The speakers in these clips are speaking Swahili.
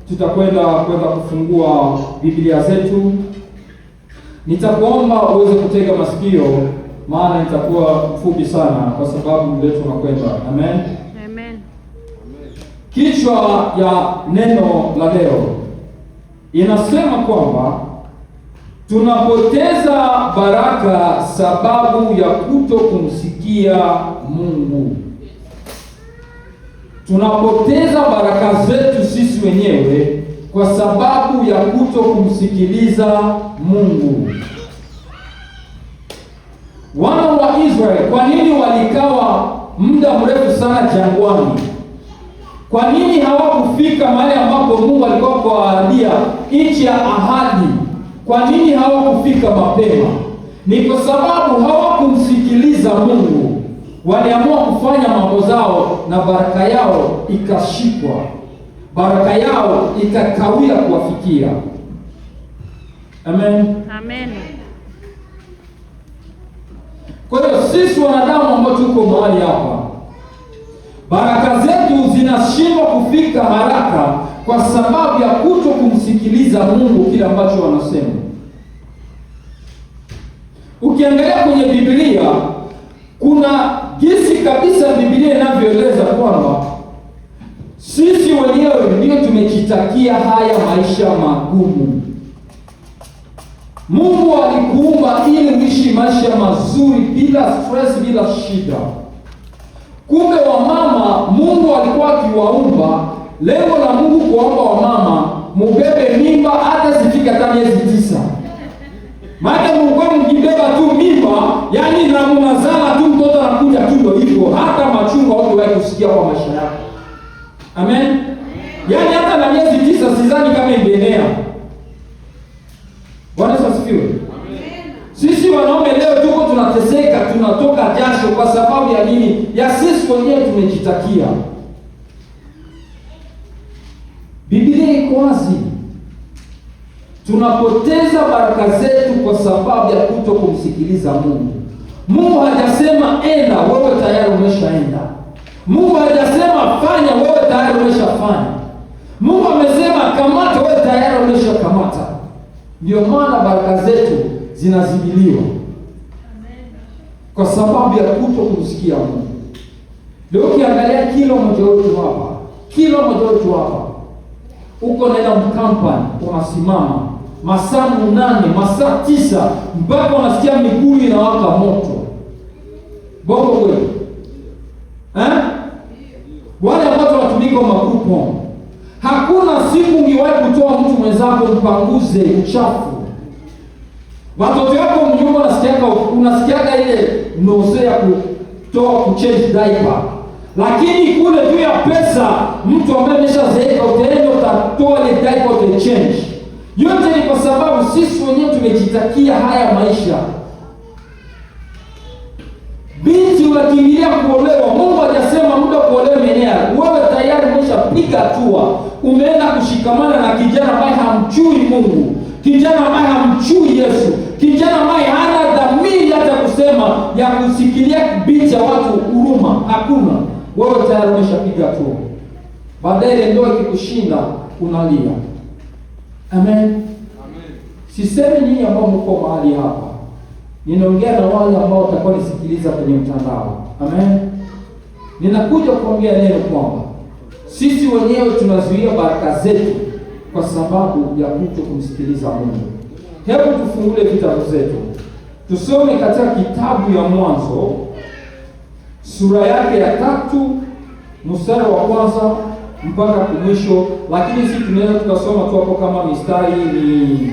Tutakwenda kwenda kufungua Biblia zetu. Nitakuomba uweze kutega masikio, maana nitakuwa mfupi sana kwa sababu muda wetu unakwenda. Amen. Amen. Kichwa ya neno la leo inasema kwamba tunapoteza baraka sababu ya kuto kumsikia Mungu. Tunapoteza baraka zetu sisi wenyewe kwa sababu ya kuto kumsikiliza Mungu. Wana wa Israeli kwa nini walikawa muda mrefu sana jangwani? Kwa nini hawakufika mahali ambapo Mungu alikuwa kuwaahidia nchi ya ahadi? Kwa nini hawakufika mapema? Ni kwa sababu hawakumsikiliza Mungu. Waliamua kufanya mambo zao na baraka yao ikashikwa. Baraka yao ikakawia kuwafikia. Amen. Amen. Kwa hiyo sisi wanadamu ambao tuko mahali hapa, baraka zetu zinashindwa kufika haraka kwa sababu ya kuto kumsikiliza Mungu kile ambacho wanasema. Ukiangalia kwenye Biblia kuna jinsi kabisa Biblia inavyoeleza kwamba sisi wenyewe ndio tumejitakia haya maisha magumu. Mungu alikuumba ili uishi maisha mazuri bila stress, bila shida. Kumbe wamama Mungu alikuwa akiwaumba, lengo la Mungu kuwaumba wamama mubebe mimba hata sifika hata miezi 9. Maana mlikuwa mkibeba tu mimba, yani na mnazala tu mtoto anakuja tu ndio hivyo, hata machungu haukuwahi kusikia kwa maisha yako. Amen. Yaani hata na miezi 9 sidhani kama ingeenea. Bwana Yesu asifiwe. Amen. Sisi wanaume leo tuko tunateseka, tunatoka jasho kwa sababu ya nini? Ya sisi wenyewe tumejitakia. Biblia iko wazi. Tunapoteza baraka zetu kwa sababu ya kuto kumsikiliza Mungu. Mungu hajasema enda, wewe tayari umeshaenda. Mungu hajasema fanya, wewe tayari umeshafanya. Mungu amesema kamata, wewe tayari umeshakamata. Ndio maana baraka zetu zinazibiliwa kwa sababu ya kuto kumsikia Mungu. Leo ukiangalia kila mmoja wetu hapa, kila mmoja wetu hapa, uko naenda mkampani, unasimama masaa 8, masaa 9 mpaka unasikia miguu inawaka moto. Bongo kweli? Wale ambao wanatumika makupo, hakuna siku ungewahi kutoa mtu mwenzako mpanguze uchafu. Watoto wako mnyumba unasikiaka ile nose ya kutoa kuchange diaper. Lakini kule juu ya pesa mtu ambaye ameshazeeka utaenda utatoa ile diaper utachange. Yote ni kwa sababu sisi wenyewe tumejitakia haya maisha. Binti unakimbilia kuolewa, Mungu hajasema muda kuolewa umeenea. Wewe tayari umeshapiga hatua. Umeenda kushikamana na kijana ambaye hamchui Mungu, kijana ambaye hamchui Yesu, kijana ambaye hana dhamiri hata kusema ya kusikilia binti ya watu huruma, hakuna. Wewe tayari umeshapiga hatua. Baadaye ile ndoa ikikushinda unalia. Amen. Amen. Sisemi nyinyi ambao mko mahali hapa. Ninaongea na wale ambao watakuwa nisikiliza kwenye mtandao. Amen. Ninakuja kuongea neno kwamba sisi wenyewe tunazuia baraka zetu kwa sababu ya kuto kumsikiliza Mungu. Hebu tufungule vitabu zetu. Tusome katika kitabu ya Mwanzo sura yake ya 3 mstari wa kwanza mpaka kumwisho, lakini sisi tunaweza tukasoma tu hapo kama mistari ni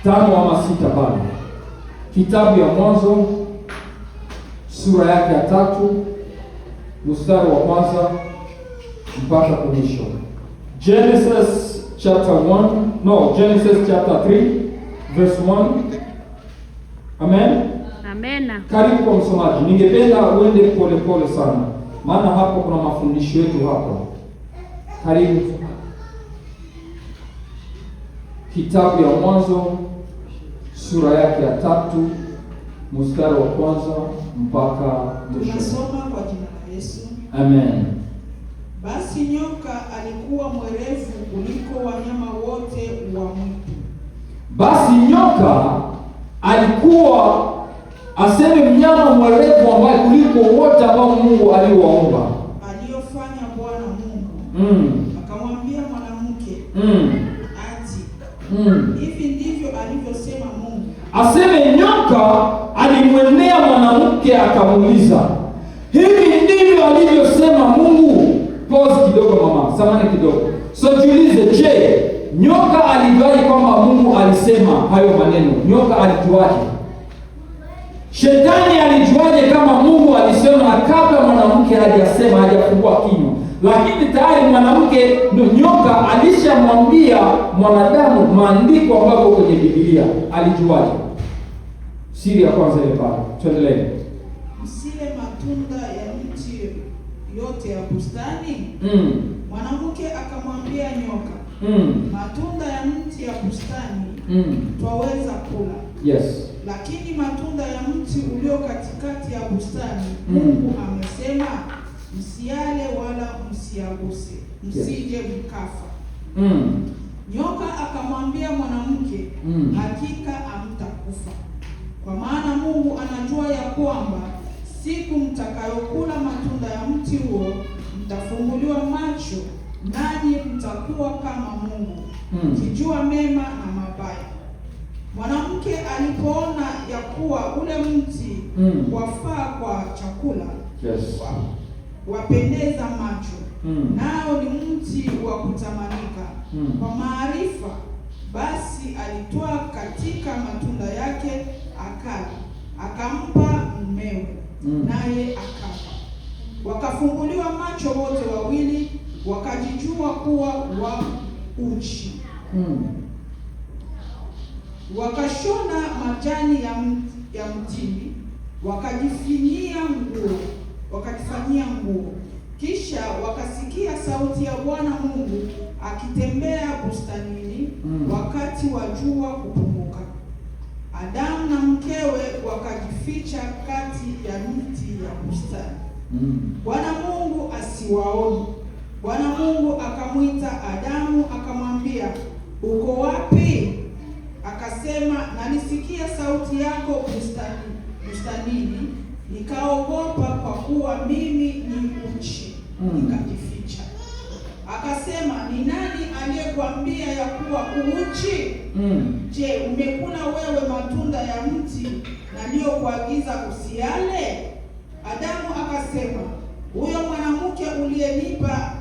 5 ama 6 pale. Kitabu ya Mwanzo sura yake ya 3 mstari wa kwanza mpaka kumwisho. Genesis chapter 1, no, Genesis chapter 3 verse 1. Amen. Amen. Karibu kwa msomaji. Ningependa uende pole pole sana, maana hapo kuna mafundisho yetu hapo. Karibu. Kitabu ya Mwanzo sura yake ya 3 mstari wa kwanza mpaka mwisho. Tunasoma kwa jina la Yesu. Amen. Basi nyoka alikuwa mwerevu kuliko wanyama wote wa mwitu. Basi nyoka alikuwa, aseme, mnyama mwerevu ambaye kuliko wote ambao Mungu aliowaumba. Aliyofanya Bwana Mungu. Akamwambia mwanamke ati, hivi ndivyo alivyosema Mungu. Aseme nyoka alimwendea mwanamke akamuuliza, "Hivi ndivyo alivyosema Mungu?" Pause kidogo mama, samahani kidogo. So jiulize, je, nyoka alijuaje kwamba Mungu alisema hayo maneno? Nyoka alijuaje? Shetani alijuaje kama Mungu alisema na kabla mwanamke hajasema, hajafungua kinywa? Lakini tayari mwanamke, ndio nyoka alishamwambia mwanadamu maandiko ambayo kwenye Biblia. Alijuaje? Siri ya kwanza ile pale. Tuendelee. Msile matunda ya mti yote ya bustani? Mwanamke akamwambia nyoka, matunda ya mti ya bustani twaweza kula, lakini matunda ya mti ulio katikati ya bustani, Mungu amesema, msiale wala msiaguse, msije mkafa. Nyoka akamwambia mwanamke, hakika hamtakufa, kwa maana Mungu anajua ya kwamba siku mtakayokula matunda ya mti huo mtafumbuliwa macho, nanyi mtakuwa kama Mungu, mkijua mema na mabaya. Mwanamke alipoona ya kuwa ule mti wafaa kwa chakula, wapendeza macho, nao ni mti wa kutamanika kwa maarifa, basi alitwaa katika matunda yake akala, akampa mumewe, naye akala. Wakafumbuliwa macho wote wawili, wakajijua kuwa wa uchi. Wakashona majani ya mtini, wakajifanyia nguo. Kisha wakasikia sauti ya Bwana Mungu akitembea bustanini wakati wa jua kupunguka. Adamu na mkewe wakajificha kati ya miti ya bustani, Bwana Mungu asiwaone. Bwana Mungu akamwita Adamu akamwambia, "Uko wapi?" Akasema, "Nalisikia sauti yako bustanini, nikaogopa kwa kuwa mimi ni uchi, nikajificha." Akasema, "Ni nani aliyekuambia ya kuwa uchi? Je, umekula wewe matunda ya mti naliyokuagiza usiale?" Adamu akasema, "Huyo mwanamke uliyenipa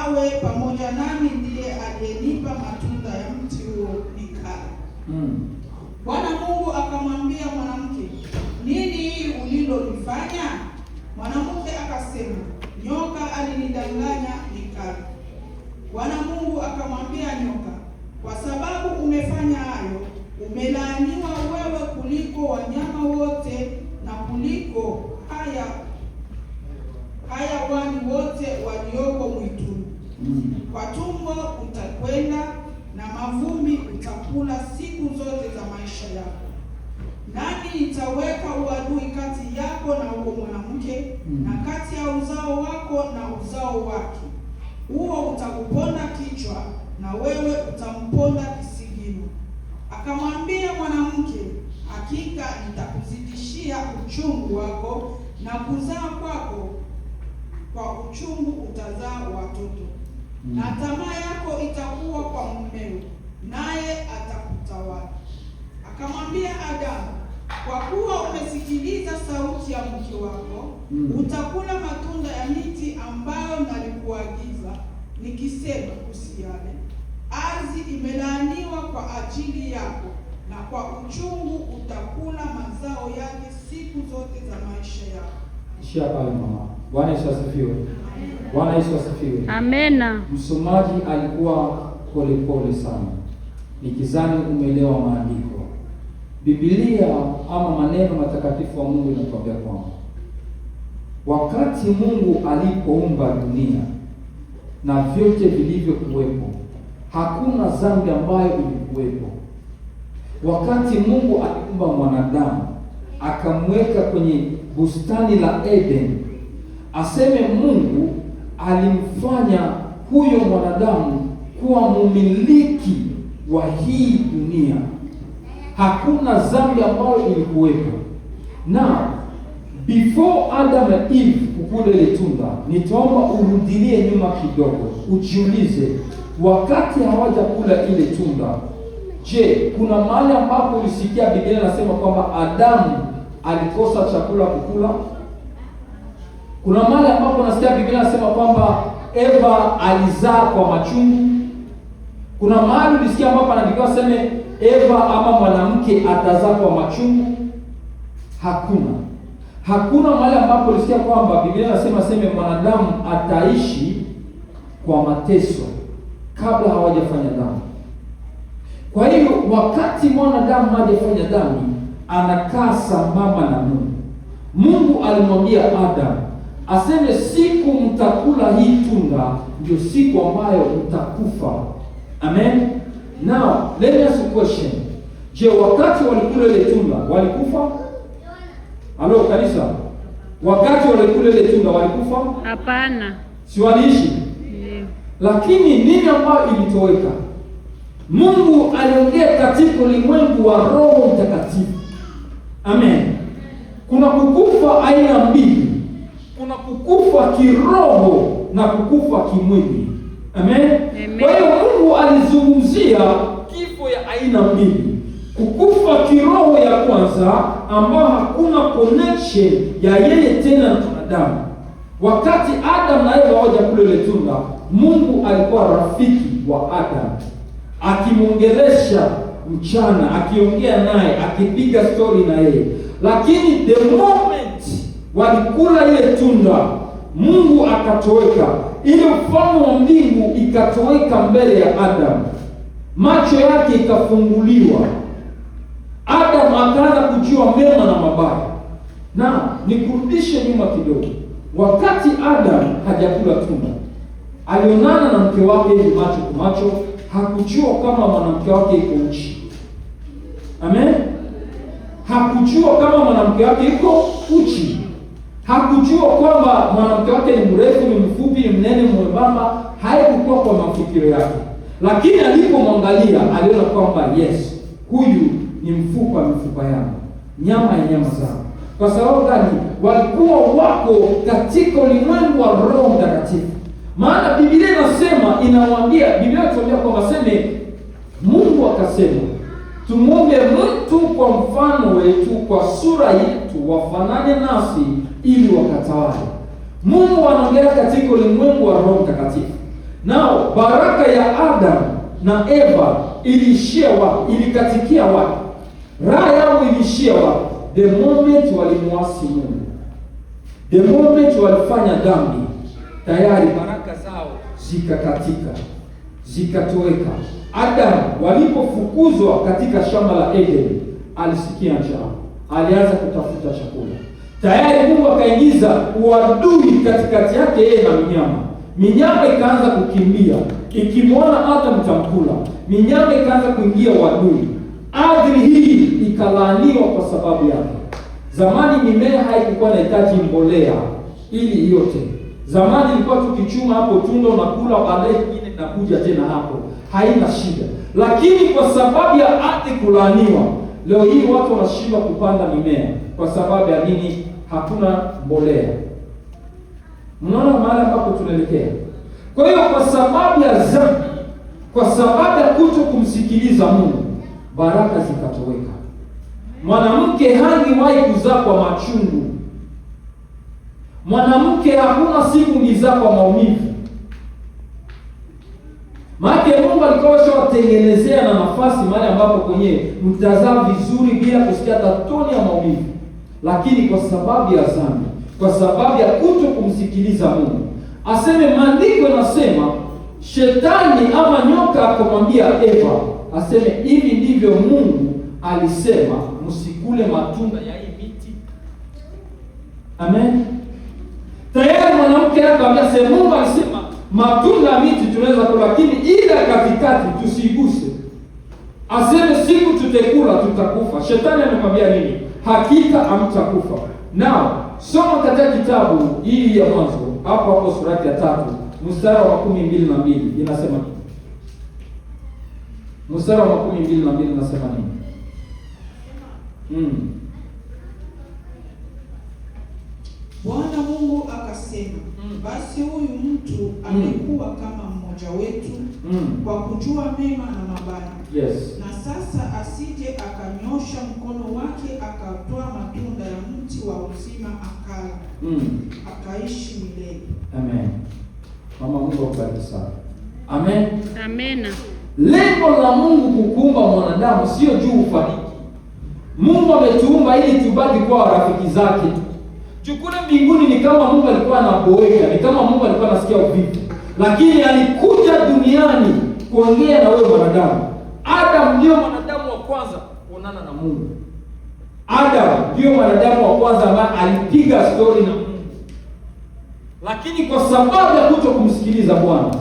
awe pamoja nami ndiye aliyenipa matunda ya mti huo nikala." Bwana Mungu akamwambia mwanamke, "Nini hii ulilolifanya?" Mwanamke akasema, "Nyoka alinidanganya nikala." Bwana Mungu akamwambia nyoka, "Kwa sababu umefanya hayo, umelaaniwa wewe kuliko wanyama wote na kuliko hayawani wote walioko mwituni. Kwa tumbo utakwenda na mavumbi utakula siku zote za maisha yako. Nami nitaweka uadui kati yako na huo mwanamke, na kati ya uzao wako na uzao wake. Huo utakuponda kichwa na wewe utamponda kisigino." Akamwambia mwanamke, "Hakika nitakuzidishia uchungu wako na kuzaa kwako, kwa uchungu utazaa watoto. Na tamaa yako itakuwa kwa mumeo, naye atakutawala." Akamwambia Adamu, "Kwa kuwa umesikiliza sauti ya mke wako, utakula matunda ya miti ambayo nalikuagiza nikisema, usiale. Ardhi imelaaniwa kwa ajili yako, na kwa uchungu utakula mazao yake siku zote za maisha yako." Ishia pale mama. Bwana Yesu asifiwe. Bwana Yesu asifiwe. Amena. Msomaji alikuwa polepole sana, nikizani umeelewa maandiko. Biblia ama maneno matakatifu wa Mungu inatuambia kwamba wakati Mungu alipoumba dunia na vyote vilivyokuwepo, hakuna dhambi ambayo ilikuwepo. Wakati Mungu aliumba mwanadamu akamweka kwenye bustani la Eden, aseme Mungu alimfanya huyo mwanadamu kuwa mumiliki wa hii dunia. Hakuna dhambi ambayo ilikuwepo. Now, before Adam and Eve kukula ile tunda, nitaomba urudilie nyuma kidogo, ujiulize, wakati hawajakula ile tunda, je, kuna mahali ambapo ulisikia Biblia inasema kwamba Adamu alikosa chakula kukula? Kuna mahali ambapo unasikia Biblia inasema kwamba Eva alizaa kwa machungu? Kuna mahali ulisikia ambapo anaandikiwa seme Eva ama mwanamke atazaa kwa machungu? Hakuna. Hakuna mahali ambapo ulisikia kwamba Biblia inasema seme mwanadamu ataishi kwa mateso kabla hawajafanya dhambi. Kwa hiyo wakati mwanadamu hajafanya dhambi, anakaa sambamba na Mungu. Mungu alimwambia Adam aseme, siku mtakula hii tunda ndio siku ambayo mtakufa. Amen. Now let me ask you a question. Je, wakati walikula ile tunda walikufa? Halo kanisa, wakati walikula ile tunda walikufa? Hapana. Si waliishi? Ndio. Lakini nini ambayo ilitoweka? Mungu aliongea katika ulimwengu wa Roho Mtakatifu. Amen. Kuna kukufa aina mbili. Kuna kukufa kiroho na kukufa kimwili. Amen. Amen. Kwa hiyo Mungu alizungumzia kifo ya aina mbili. Kukufa kiroho ya kwanza, ambao hakuna connection ya yeye tena na mwanadamu. Wakati Adam na Eva hawajakula ile tunda, Mungu alikuwa rafiki wa Adam, akimwongelesha mchana, akiongea naye, akipiga story na yeye. Lakini the moment walikula ile tunda, Mungu akatoweka. Ile ufalme wa mbingu ikatoweka mbele ya Adam, macho yake ikafunguliwa. Adam akaanza kujua mema na mabaya. Na nikurudishe nyuma kidogo, wakati Adam hajakula tunda, alionana na mke wake hivi macho kwa macho, hakujua kama mwanamke wake iko uchi. Amen. Hakujua kama mwanamke wake iko uchi. Hakujua kwamba mwanamke wake ni mrefu, ni mfupi, ni mnene, mwembamba. Haikukuwa kwa mafikiro yake, lakini alipomwangalia aliona kwamba yes, huyu ni mfupa mifupa yangu, nyama ya nyama zangu. Kwa sababu gani? Walikuwa wako katika ulimwengu wa Roho Mtakatifu. Maana Biblia inasema, inamwambia, Biblia inatuambia kwamba seme, Mungu akasema tumuumbe mtu kwa mfano wetu, kwa sura yetu, wafanane nasi ili wakatawale. Mungu anaongea katika ulimwengu wa Roho Mtakatifu. Nao baraka ya Adam na Eva iliishia wapi? Ilikatikia wapi? Raha yao iliishia wapi? The moment walimuasi Mungu, the moment walifanya dhambi, tayari baraka zao zikakatika, zikatoweka. Adam walipofukuzwa katika shamba la Eden, alisikia njaa, alianza kutafuta chakula. Tayari Mungu akaingiza uadui katikati yake yeye na minyama. Minyama ikaanza kukimbia, ikimwona Adam tamkula. Minyama ikaanza kuingia uadui. Ardhi hii ikalaaniwa kwa sababu yake. Zamani mimea haikuwa inahitaji mbolea ili yote. Zamani ilikuwa tukichuma hapo tunda unakula, baadaye nyingine inakuja tena hapo, haina shida. Lakini kwa sababu ya ardhi kulaaniwa, leo hii watu wanashindwa kupanda mimea kwa sababu ya nini? Hakuna mbolea. Mnaona mahali ambapo tunaelekea. Kwa hiyo kwa sababu ya dhambi, kwa sababu ya kuto kumsikiliza Mungu, baraka zikatoweka. Mwanamke hangiwahi kuzaa kwa machungu. Mwanamke hakuna siku ngizaa kwa maumivu. Maana Mungu alikuwa ashawatengenezea na nafasi mahali ambapo kwenye mtazaa vizuri bila kusikia hata tone ya maumivu. Lakini kwa sababu ya dhambi, kwa sababu ya kuto kumsikiliza Mungu, aseme maandiko yanasema shetani ama nyoka akamwambia Eva, aseme hivi ndivyo Mungu alisema, msikule matunda ya hii miti. Amen. Tayari mwanamke akamwambia, sema Mungu alisema matunda ya miti tunaweza kula, lakini ile katikati tusiguse. Aseme siku tutekula tutakufa. Shetani amemwambia nini? Hakika hamtakufa. Now, soma katika kitabu hii ya Mwanzo hapo hapo sura ya 3 mstari wa 22 inasema nini? Mstari wa 22 inasema nini? Bwana Mungu akasema, basi huyu mtu amekuwa kama mmoja wetu kwa kujua mema na mabaya. Yes. Na sasa asije akanyosha mkono wake akatoa matunda ya mti wa uzima akala, akaishi milele. Amen. Mama, Mungu akubariki sana. Amen. Amen. Lengo la Mungu kukuumba mwanadamu sio juu ufariki. Mungu ametuumba ili tubaki kuwa rafiki zake. Chukule mbinguni ni kama Mungu alikuwa anaboeka, ni kama Mungu alikuwa anasikia uvivu. Lakini alikuja duniani kuongea na wewe mwanadamu. Adam ndio mwanadamu wa kwanza kuonana na Mungu. Adam ndio mwanadamu wa kwanza ambaye alipiga story na Mungu. Lakini kwa sababu ya kutokumsikiliza Bwana,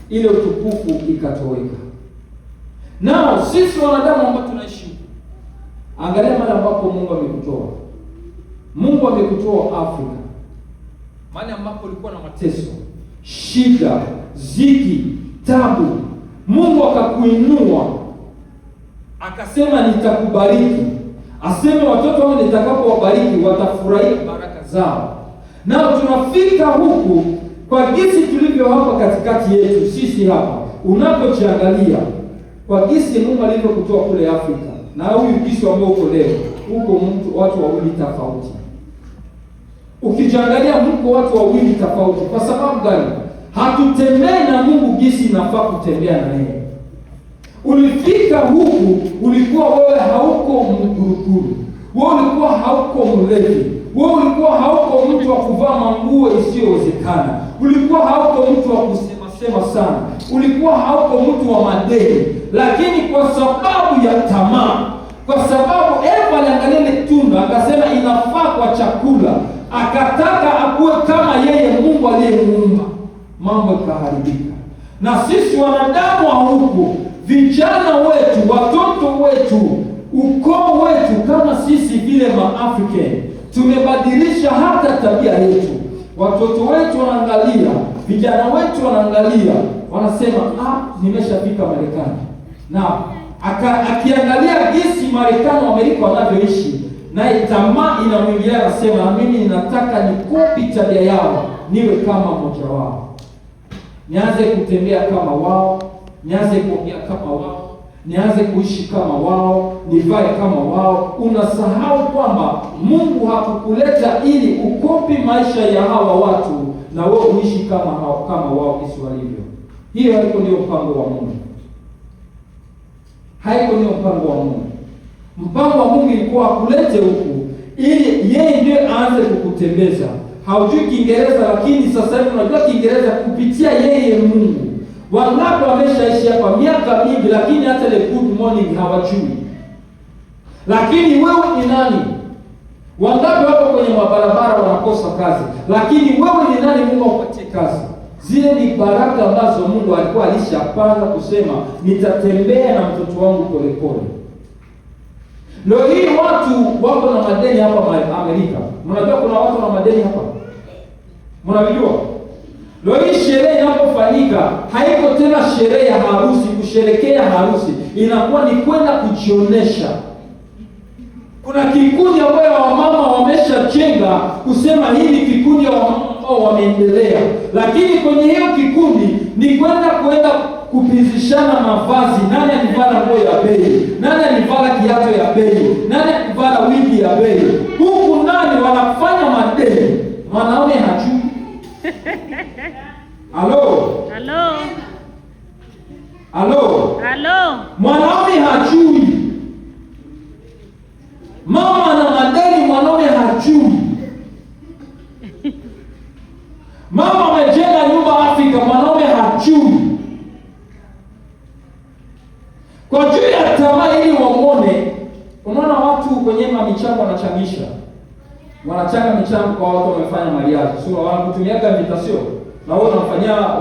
ile utukufu ikatoweka. Nao sisi wanadamu ambao tunaishi huku, angalia mahali ambapo Mungu amekutoa. Mungu amekutoa Afrika, mahali ambapo ulikuwa na mateso, shida, ziki, tabu. Mungu akakuinua, akasema nitakubariki. Aseme watoto wangu nitakapowabariki watafurahia baraka zao. Nao tunafika huku kwa jinsi tulivyo hapa katikati yetu sisi hapa. Unapojiangalia kwa jinsi Mungu alivyokutoa kule Afrika na huyu jinsi ambao uko leo, huko mtu watu wawili tofauti. Ukijiangalia mko watu wawili tofauti. Kwa sababu gani? Hatutembei na Mungu jinsi inafaa kutembea na yeye. Ulifika huku ulikuwa wewe hauko mguruguru, wewe ulikuwa hauko mlevi, wewe ulikuwa hauko mtu wa kuvaa manguo isiyowezekana, ulikuwa hauko mtu wa kusema sema sana, ulikuwa hauko mtu wa madeni. Lakini kwa sababu ya tamaa, kwa sababu Eva aliangalia ile tunda akasema inafaa kwa chakula, akataka akuwe kama yeye Mungu aliyemuumba, mambo ikaharibika. Na sisi wanadamu wa huku, vijana wetu, watoto wetu, ukoo wetu, kama sisi vile ma-African tumebadilisha hata tabia yetu. Watoto wetu wanaangalia, vijana wetu wanaangalia, wanasema nimeshafika Marekani. Na akiangalia jinsi Marekani wa Amerika wanavyoishi, naye tamaa inamwingilia, anasema mimi ninataka nikopi tabia yao, niwe kama mmoja wao, nianze kutembea kama wao, nianze kuongea kama wao, nianze kuishi kama wao, nivae kama wao. Unasahau kwamba Mungu hakukuleta ili ukopi maisha ya hawa watu na wewe uishi kama hao, kama wao jinsi walivyo. Hiyo haiko ndio mpango wa Mungu. Haiko ndio mpango wa Mungu. Mpango wa Mungu ilikuwa akulete huku ili yeye ndiye aanze kukutembeza. Haujui Kiingereza, lakini sasa hivi unajua Kiingereza kupitia yeye Mungu. Wangapi wameshaishi hapa miaka mingi lakini hata ile good morning hawajui. Lakini wewe ni nani? Wangapi wako kwenye mabarabara wanakosa kazi, lakini wewe ni nani Mungu akupatie kazi? Zile ni baraka ambazo Mungu alikuwa alishapanga kusema nitatembea na mtoto wangu polepole. Leo hii watu wako na madeni hapa Amerika. Mnajua kuna watu na madeni hapa? Mnajua? Leo hii sherehe inapofanyika haiko tena sherehe ya harusi, kusherekea harusi, inakuwa ni kwenda kujionesha. Kuna kikundi ambayo wamama wameshajenga kusema hii ni kikundi ya wamama ambao wameendelea, lakini kwenye hiyo kikundi ni kwenda kupizishana mavazi. Nani alivaa nguo ya bei? Nani alivaa kiatu ya bei? Nani alivaa wigi ya bei? Huku nani wanafanya madeni? Mwanaume hajui. Halo? Halo. Halo? Halo. Mwanaume hajui. Mama ana madeni, mwanaume hajui. Mama amejenga nyumba Afrika, mwanaume hajui. Kwa juu ya tamaa ili wamuone. Unaona watu kwenye michango wanachangisha. Wanachanga michango kwa watu wamefanya mariaji. Sio wanakutumiaga invitation na wewe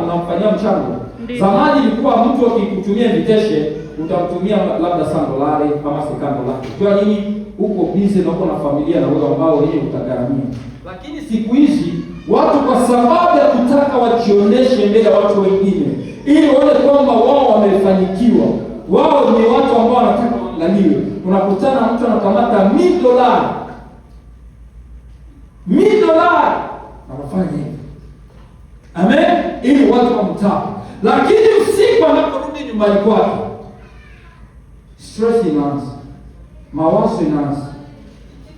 unamfanyia mchango. Ndiyo. Zamani ilikuwa mtu akikutumia invitation utamtumia labda $100 ama $50. Kwa nini? Uko busy na uko na familia na wewe ambao yeye utagharamia. Lakini siku hizi Watu kwa sababu ya kutaka wajionyeshe mbele ya watu wengine, ili waone kwamba wao wamefanikiwa, wao ni watu ambao wanataka waangaliwe. Unakutana mtu anakamata $1,000, $1,000 anafanya hivi, amen, ili watu wamtake. Lakini usiku anaporudi nyumbani kwake, stress inaanza, mawazo inaanza,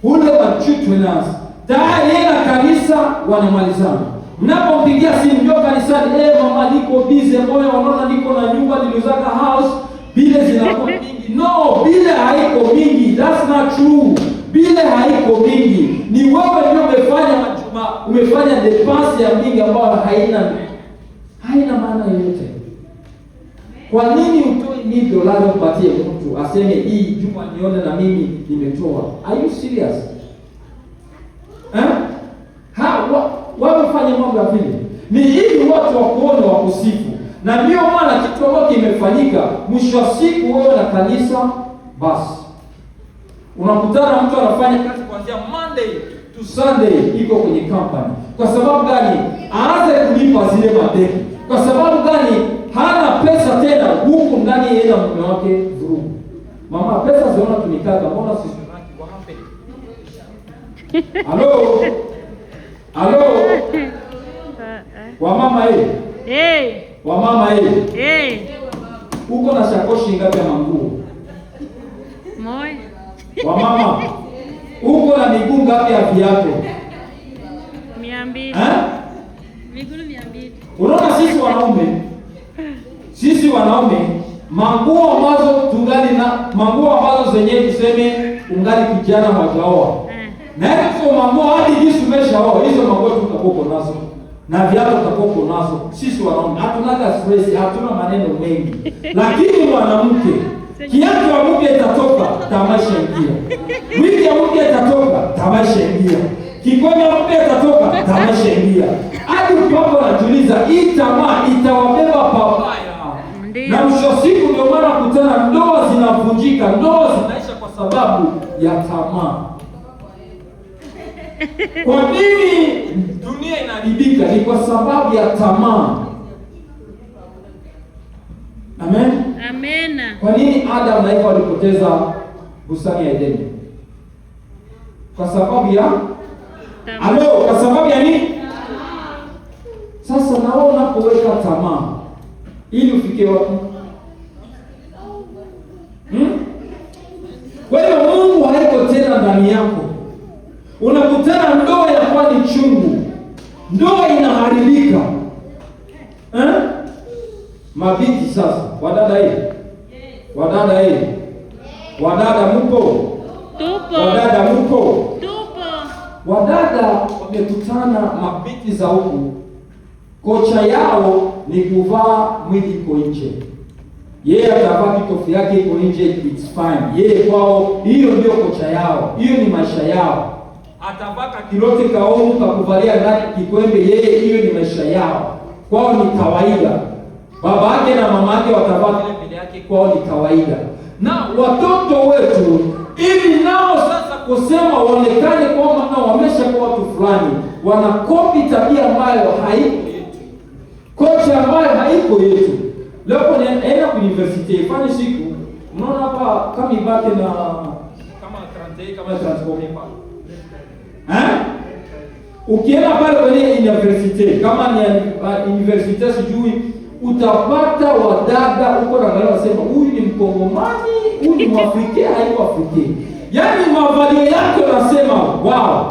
ule machuto inaanza. Tayari yeye na kanisa wanamalizana. Mnapompigia simu, njoo kanisani, mama niko busy, moyo unaona niko na nyumba niliuzaka house, bile zinakuwa mingi. No, bile haiko mingi. That's not true. Bile haiko mingi. Ni wewe ndio umefanya majuma, umefanya dépense ya mingi ambayo haina maana yoyote. Kwa nini utoe $1,000 upatie mtu aseme hii juma nione na mimi nimetoa? Are you serious? Eh? Wamefanya mambo ya vile. Ni ili watu wakuone, wakusifu. Na ndio maana kitu ambacho kimefanyika, mwisho wa siku wewe na kanisa basi. Unakutana mtu anafanya kazi kuanzia Monday to Sunday iko kwenye company. Kwa sababu gani? Aanze kulipa zile madeni. Kwa sababu gani? Hana pesa tena huku ndani yeye na mume wake vurugu. Mama, pesa ziona tumikaka, mbona sisi tunaki wapi? Halo? Halo? Wamama eh. Eh. Wamama eh. Eh. Uko na sakoshi ngapi ya manguo? Moja. Wamama, uko na miguu ngapi ya viatu? 200. Eh? Miguu 200. Unaona sisi wanaume manguo ambazo tungali na manguo ambazo zenyewe tuseme ungali kijana hajaoa. Na hizo manguo hadi jinsi umeshaoa, hizo manguo tutakuwa nazo. Na viatu tutakuwa nazo. Sisi wanaume hatunaga stress, hatuna maneno mengi. Lakini mwanamke, kiatu ya mke itatoka, tamasha ingia. Wiki ya mke itatoka, tamasha ingia. Kikombe ya mke itatoka, tamasha ingia. Hadi mpaka anajiuliza hii tamaa itawabeba pabaya. Na mwisho siku ndio maana kutana ndoa zinavunjika, ndoa zinaisha kwa sababu ya tamaa. Kwa nini dunia inaharibika? Ni kwa sababu ya tamaa. Amen? Amen. Kwa nini Adam na Eva walipoteza bustani ya Edeni? Kwa sababu ya tamaa. Alo, kwa sababu ya nini? Sasa na wewe unapoweka tamaa ili ufike wapi? Kwa hiyo Mungu haiko tena ndani yako. Unakutana ndoa ya kwa ni chungu. Ndoa inaharibika. Eh? Mabinti sasa, wadada hii. Wadada hii. Wadada mpo? Tupo. Wadada mpo? Tupo. Wadada wamekutana mabinti za huku. Kocha yao ni kuvaa mwili iko nje. Yeye atavaa kitofu yake iko nje, it's fine. Yeye kwao hiyo ndio kocha yao. Hiyo ni maisha yao. Atavaa kilote kaomu kakuvalia ndani kikwembe, yeye hiyo ni maisha yao. Kwao ni kawaida. Baba yake na mama yake watavaa vile mbele yake, kwao ni kawaida. Na watoto wetu ili nao sasa kusema waonekane kwamba nao wameshakuwa watu fulani, wanakopi tabia ambayo haiko yetu, kocha ambayo haiko yetu. Leo naenda ku university ifanye siku, unaona hapa kama ibate na kama 31 kama 34 pale. Eh? Ukienda pale kwenye university, kama ni university sijui, utapata wadada huko na angalia wasema huyu ni Mkongomani, huyu ni Mwafrika, haiko Afrika. Yaani mavalio yake unasema wow.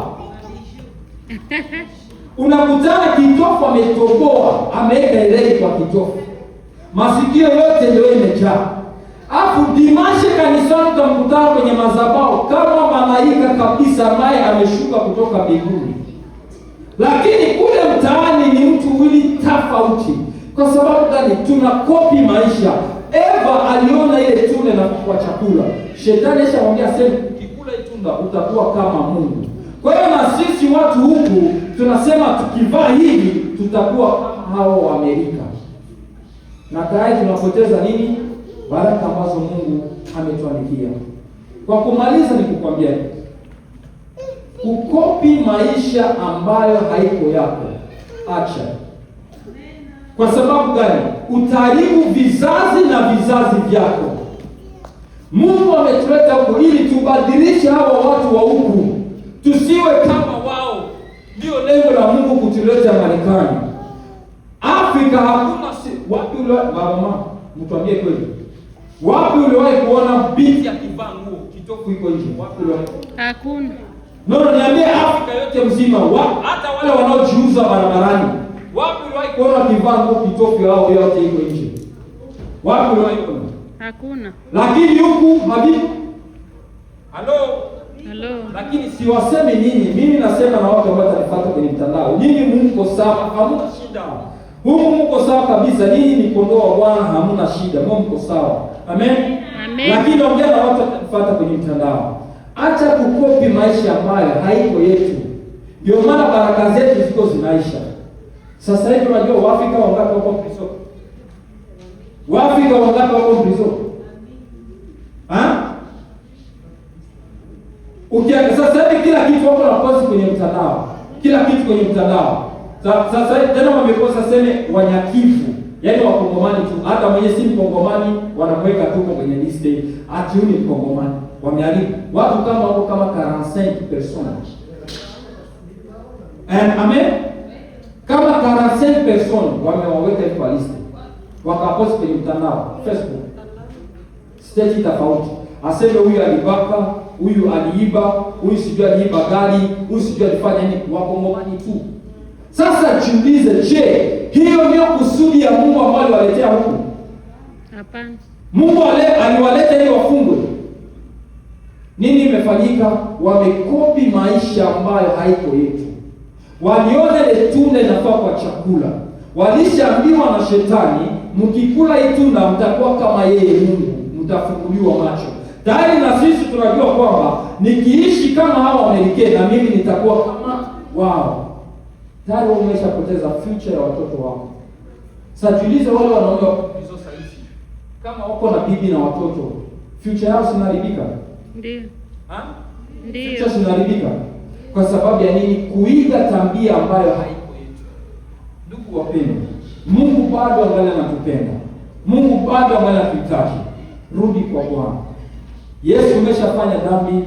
Unakutana kitofu ametoboa, ameweka ireli kwa kitofu. Masikio yote ndio imejaa. Afu dimashe kanisani utamkutana kwenye madhabahu kama malaika kabisa ambaye ameshuka kutoka mbinguni. Lakini kule mtaani ni mtu wili tofauti. Kwa sababu gani? Tunakopi maisha. Eva aliona ile tunda na kwa chakula. Shetani ashamwambia sema ukikula ile tunda utakuwa kama Mungu. Kwa hiyo na sisi watu huku tunasema tukivaa hivi tutakuwa kama hao wa Amerika. Na tayari tunapoteza nini? Baraka ambazo Mungu ametuandikia. Kwa kumaliza nikukwambia, Kukopi maisha ambayo haiko yako, acha. Kwa sababu gani? Utaharibu vizazi na vizazi vyako. Mungu ametuleta huku ili tubadilishe hawa watu wa huku, tusiwe kama wao. Ndio lengo la Mungu kutuleta Marekani. Afrika hakuna wapi uliwahi, mama, mtuambie kweli, wapi uliwahi kuona binti akivaa nguo kitofu iko nje? Wapi uliwahi? Hakuna. No, niambie Afrika yote mzima, hata wale wanaojiuza barabarani, wapi uliwahi kuona wakivaa nguo kitofu yao yote iko nje? Wapi uliwahi kuona? Hakuna. Lakini huku mabibi, halo. Halo. Lakini siwasemi nyinyi, mimi nasema na watu ambao watanifuata kwenye mtandao. Nyinyi mko sawa, hamna shida. Humu mko sawa kabisa, nyinyi ni kondoo wa Bwana, hamna shida, mko sawa. Amen. Amen. Lakini ongea na watu watanifuata kwenye mtandao. Acha kukopi maisha ambayo haiko yetu. Ndio maana baraka zetu ziko zinaisha. Sasa hivi unajua Waafrika wangapi wako prison? Waafrika wangapi wako prison? Ha? Ukiangalia sasa hivi kila kitu wako na post kwenye mtandao. Kila kitu kwenye mtandao. Sasa hivi tena wamekosa seme wanyakivu. Yaani wakongomani tu, hata mwenye si mkongomani wanamweka tu kwenye list ati huyu ni mkongomani. Wameharibu watu kama wako kama 45 personnes. And amen. Kama 45 personnes wamewaweka kwa list. Wakapost kwenye mtandao Facebook. State tofauti. Aseme huyu alibaka, huyu aliiba, huyu sijui aliiba gari, huyu sijui alifanya nini, wakongomani tu. Sasa jiulize, je, hiyo ndio kusudi ya Mungu ambayo aliwaletea huku? Hapana. Mungu aliwaleta ili wafungwe. Nini imefanyika? Wamekopi maisha ambayo haiko yetu. Waliona ile tunda inafaa kwa chakula. Walishaambiwa na shetani, mkikula hii tunda mtakuwa kama yeye Mungu, mtafunguliwa macho. Tayari na sisi tunajua kwamba nikiishi kama hawa Wamerikani na mimi nitakuwa kama wao. Tayari umeshapoteza future ya watoto wako. Sasa jiulize wale wanaume wako hizo saizi, kama wako na bibi na watoto, future yao zinaharibika. Ndio. Ha? Ndio. Future zinaharibika. Kwa sababu ya nini? Kuiga tabia ambayo haiko yetu. Ndugu wapendwa, Mungu bado angali anatupenda. Mungu bado angali anatuhitaji. Rudi kwa Bwana. Yesu, umeshafanya dhambi,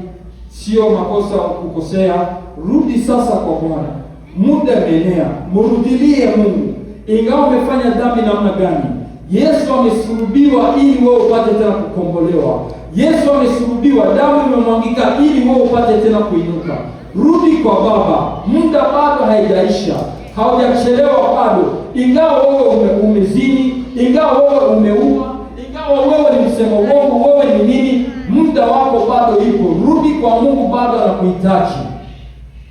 sio makosa kukosea. Rudi sasa kwa Bwana. Muda umeenea, mrudilie Mungu. Ingawa umefanya dhambi namna gani, Yesu amesulubiwa ili wewe upate tena kukombolewa. Yesu amesulubiwa, damu imemwangika ili wewe upate tena kuinuka. Rudi kwa Baba, muda bado haijaisha, haujachelewa bado. Ingawa wewe umezini, ingawa wewe umeua, ingawa wewe ni msema uongo, wewe ni nini, muda wako bado ipo. Rudi kwa Mungu, bado anakuhitaji.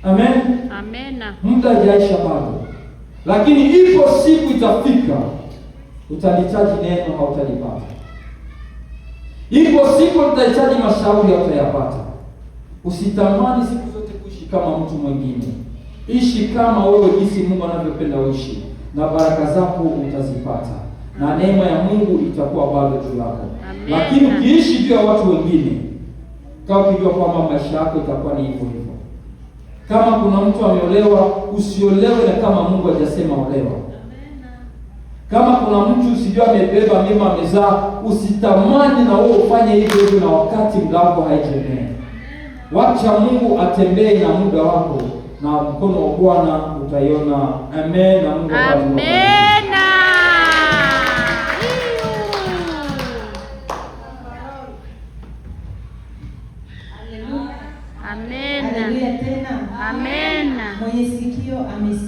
Amen. Amena. Muda haijaisha bado, lakini ipo siku itafika, utalihitaji neno, hautalipata. Ipo siku utahitaji mashauri, hautayapata. Usitamani siku zote kuishi kama mtu mwingine. Ishi kama wewe jinsi Mungu anavyopenda uishi, na baraka zako utazipata, na neema ya Mungu itakuwa bado juu yako. Lakini ukiishi juu ya watu wengine, kama ukijua kwamba maisha yako itakuwa ni hivyo hivyo. Kama kuna mtu ameolewa, usiolewe na kama Mungu hajasema olewa. Kama kuna mtu sijui amebeba mimba amezaa, usitamani na wewe ufanye hivyo hivyo, na wakati muda wako haijaenea. Wacha Mungu atembee na muda wako, na mkono wa Bwana utaiona. Amen. Na Mungu abariki. Amena. Amena. Haleluya tena. Amena. Mwenye sikio amesikia.